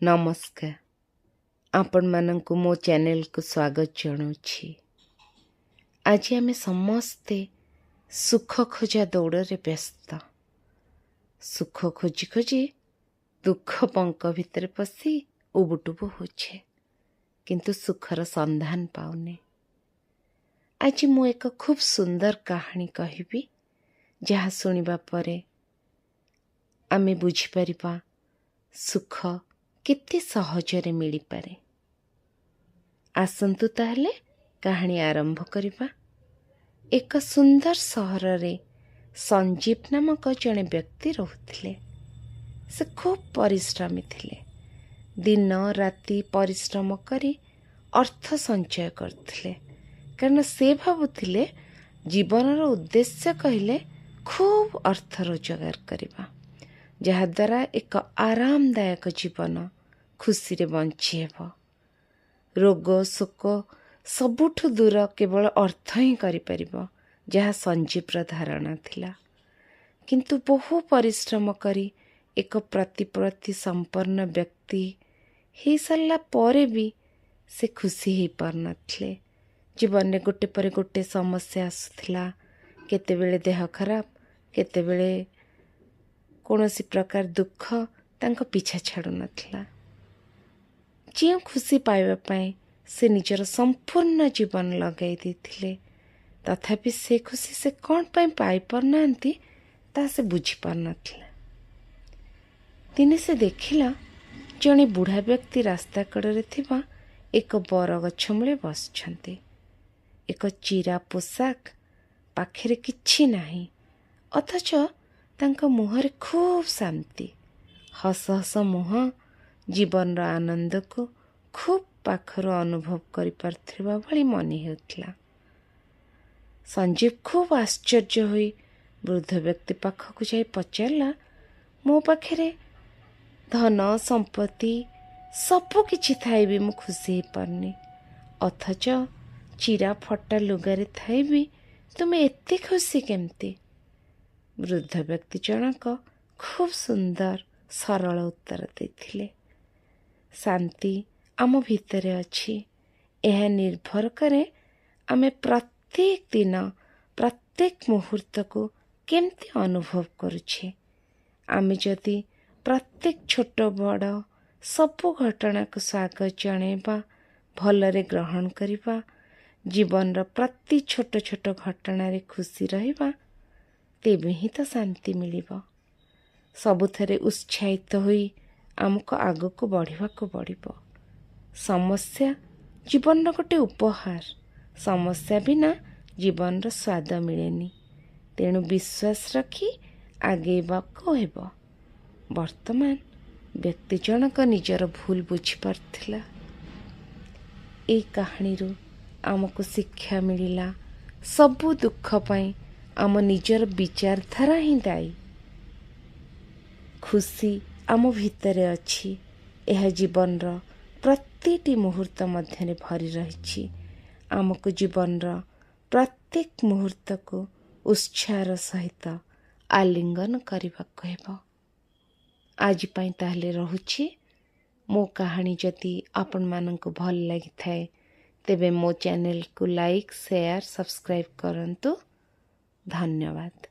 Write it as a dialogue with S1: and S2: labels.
S1: ନମସ୍କାର, ଆପଣମାନଙ୍କୁ ମୋ ଚ୍ୟାନେଲକୁ ସ୍ୱାଗତ ଜଣାଉଛି। ଆଜି ଆମେ ସମସ୍ତେ ସୁଖ ଖୋଜା ଦୌଡ଼ରେ ବ୍ୟସ୍ତ। ସୁଖ ଖୋଜି ଖୋଜି ଦୁଃଖ ପଙ୍କ ଭିତରେ ପଶି ଉବୁଟୁବୁ ହେଉଛେ, କିନ୍ତୁ ସୁଖର ସନ୍ଧାନ ପାଉନେ। ଆଜି ମୁଁ ଏକ ଖୁବ୍ ସୁନ୍ଦର କାହାଣୀ କହିବି, ଯାହା ଶୁଣିବା ପରେ ଆମେ ବୁଝିପାରିବା ସୁଖ କେତେ ସହଜରେ ମିଳିପାରେ। ଆସନ୍ତୁ ତାହେଲେ କାହାଣୀ ଆରମ୍ଭ କରିବା। ଏକ ସୁନ୍ଦର ସହରରେ ସଞ୍ଜୀବ ନାମକ ଜଣେ ବ୍ୟକ୍ତି ରହୁଥିଲେ। ସେ ଖୁବ୍ ପରିଶ୍ରମୀ ଥିଲେ। ଦିନ ରାତି ପରିଶ୍ରମ କରି ଅର୍ଥ ସଞ୍ଚୟ କରୁଥିଲେ, କାରଣ ସେ ଭାବୁଥିଲେ ଜୀବନର ଉଦ୍ଦେଶ୍ୟ କହିଲେ ଖୁବ୍ ଅର୍ଥ ରୋଜଗାର କରିବା, ଯାହାଦ୍ୱାରା ଏକ ଆରାମଦାୟକ ଜୀବନ ଖୁସିରେ ବଞ୍ଚି ହେବ। ରୋଗ ଶୋକ ସବୁଠୁ ଦୂର କେବଳ ଅର୍ଥ ହିଁ କରିପାରିବ, ଯାହା ସଞ୍ଜୀବର ଧାରଣା ଥିଲା। କିନ୍ତୁ ବହୁ ପରିଶ୍ରମ କରି ଏକ ପ୍ରତିପତ୍ତି ସମ୍ପନ୍ନ ବ୍ୟକ୍ତି ହେଇସାରିଲା ପରେ ବି ସେ ଖୁସି ହେଇପାରୁନଥିଲେ। ଜୀବନରେ ଗୋଟେ ପରେ ଗୋଟେ ସମସ୍ୟା ଆସୁଥିଲା। କେତେବେଳେ ଦେହ ଖରାପ, କେତେବେଳେ କୌଣସି ପ୍ରକାର ଦୁଃଖ ତାଙ୍କ ପିଛା ଛାଡ଼ୁନଥିଲା। ଯେଉଁ ଖୁସି ପାଇବା ପାଇଁ ସେ ନିଜର ସମ୍ପୂର୍ଣ୍ଣ ଜୀବନ ଲଗାଇ ଦେଇଥିଲେ, ତଥାପି ସେ ଖୁସି ସେ କ'ଣ ପାଇଁ ପାଇପାରୁନାହାନ୍ତି ତାହା ସେ ବୁଝିପାରୁନଥିଲା। ଦିନେ ସେ ଦେଖିଲା ଜଣେ ବୁଢ଼ା ବ୍ୟକ୍ତି ରାସ୍ତା କଡ଼ରେ ଥିବା ଏକ ବରଗଛ ମୂଳେ ବସିଛନ୍ତି। ଏକ ଚିରା ପୋଷାକ, ପାଖରେ କିଛି ନାହିଁ, ଅଥଚ ତାଙ୍କ ମୁହଁରେ ଖୁବ୍ ଶାନ୍ତି। ହସ ହସ ମୁହଁ ଜୀବନର ଆନନ୍ଦକୁ ଖୁବ୍ ପାଖରୁ ଅନୁଭବ କରିପାରୁଥିବା ଭଳି ମନେ ହେଉଥିଲା। ସଞ୍ଜୀବ ଖୁବ୍ ଆଶ୍ଚର୍ଯ୍ୟ ହୋଇ ବୃଦ୍ଧ ବ୍ୟକ୍ତି ପାଖକୁ ଯାଇ ପଚାରିଲା, ମୋ ପାଖରେ ଧନ ସମ୍ପତ୍ତି ସବୁ କିଛି ଥାଇ ବି ମୁଁ ଖୁସି ହେଇପାରୁନି, ଅଥଚ ଚିରା ଫଟା ଲୁଗାରେ ଥାଇ ବି ତୁମେ ଏତେ ଖୁସି କେମିତି? ବୃଦ୍ଧ ବ୍ୟକ୍ତି ଜଣକ ଖୁବ୍ ସୁନ୍ଦର ସରଳ ଉତ୍ତର ଦେଇଥିଲେ, ଶାନ୍ତି ଆମ ଭିତରେ ଅଛି। ଏହା ନିର୍ଭର କରେ ଆମେ ପ୍ରତ୍ୟେକ ଦିନ ପ୍ରତ୍ୟେକ ମୁହୂର୍ତ୍ତକୁ କେମିତି ଅନୁଭବ କରୁଛେ। ଆମେ ଯଦି ପ୍ରତ୍ୟେକ ଛୋଟ ବଡ଼ ସବୁ ଘଟଣାକୁ ସ୍ୱାଗତ ଜଣାଇବା, ଭଲରେ ଗ୍ରହଣ କରିବା, ଜୀବନର ପ୍ରତି ଛୋଟ ଛୋଟ ଘଟଣାରେ ଖୁସି ରହିବା, ତେବେ ହିଁ ତ ଶାନ୍ତି ମିଳିବ। ସବୁଥିରେ ଉତ୍ସାହିତ ହୋଇ ଆମକୁ ଆଗକୁ ବଢ଼ିବାକୁ ପଡ଼ିବ। ସମସ୍ୟା ଜୀବନର ଗୋଟେ ଉପହାର। ସମସ୍ୟା ବିନା ଜୀବନର ସ୍ୱାଦ ମିଳେନି। ତେଣୁ ବିଶ୍ୱାସ ରଖି ଆଗେଇବାକୁ ହେବ। ବର୍ତ୍ତମାନ ବ୍ୟକ୍ତି ଜଣକ ନିଜର ଭୁଲ ବୁଝିପାରୁଥିଲା। ଏଇ କାହାଣୀରୁ ଆମକୁ ଶିକ୍ଷା ମିଳିଲା, ସବୁ ଦୁଃଖ ପାଇଁ ଆମ ନିଜର ବିଚାରଧାରା ହିଁ ଦାୟୀ। ଖୁସି ଆମ ଭିତରେ ଅଛି। ଏହା ଜୀବନର ପ୍ରତିଟି ମୁହୂର୍ତ୍ତ ମଧ୍ୟରେ ଭରି ରହିଛି। ଆମକୁ ଜୀବନର ପ୍ରତ୍ୟେକ ମୁହୂର୍ତ୍ତକୁ ଉତ୍ସାହର ସହିତ ଆଲିଙ୍ଗନ କରିବାକୁ ହେବ। ଆଜି ପାଇଁ ତାହେଲେ ରହୁଛି। ମୋ କାହାଣୀ ଯଦି ଆପଣମାନଙ୍କୁ ଭଲ ଲାଗିଥାଏ, ତେବେ ମୋ ଚ୍ୟାନେଲକୁ ଲାଇକ୍, ସେୟାର, ସବସ୍କ୍ରାଇବ୍ କରନ୍ତୁ। ଧନ୍ୟବାଦ।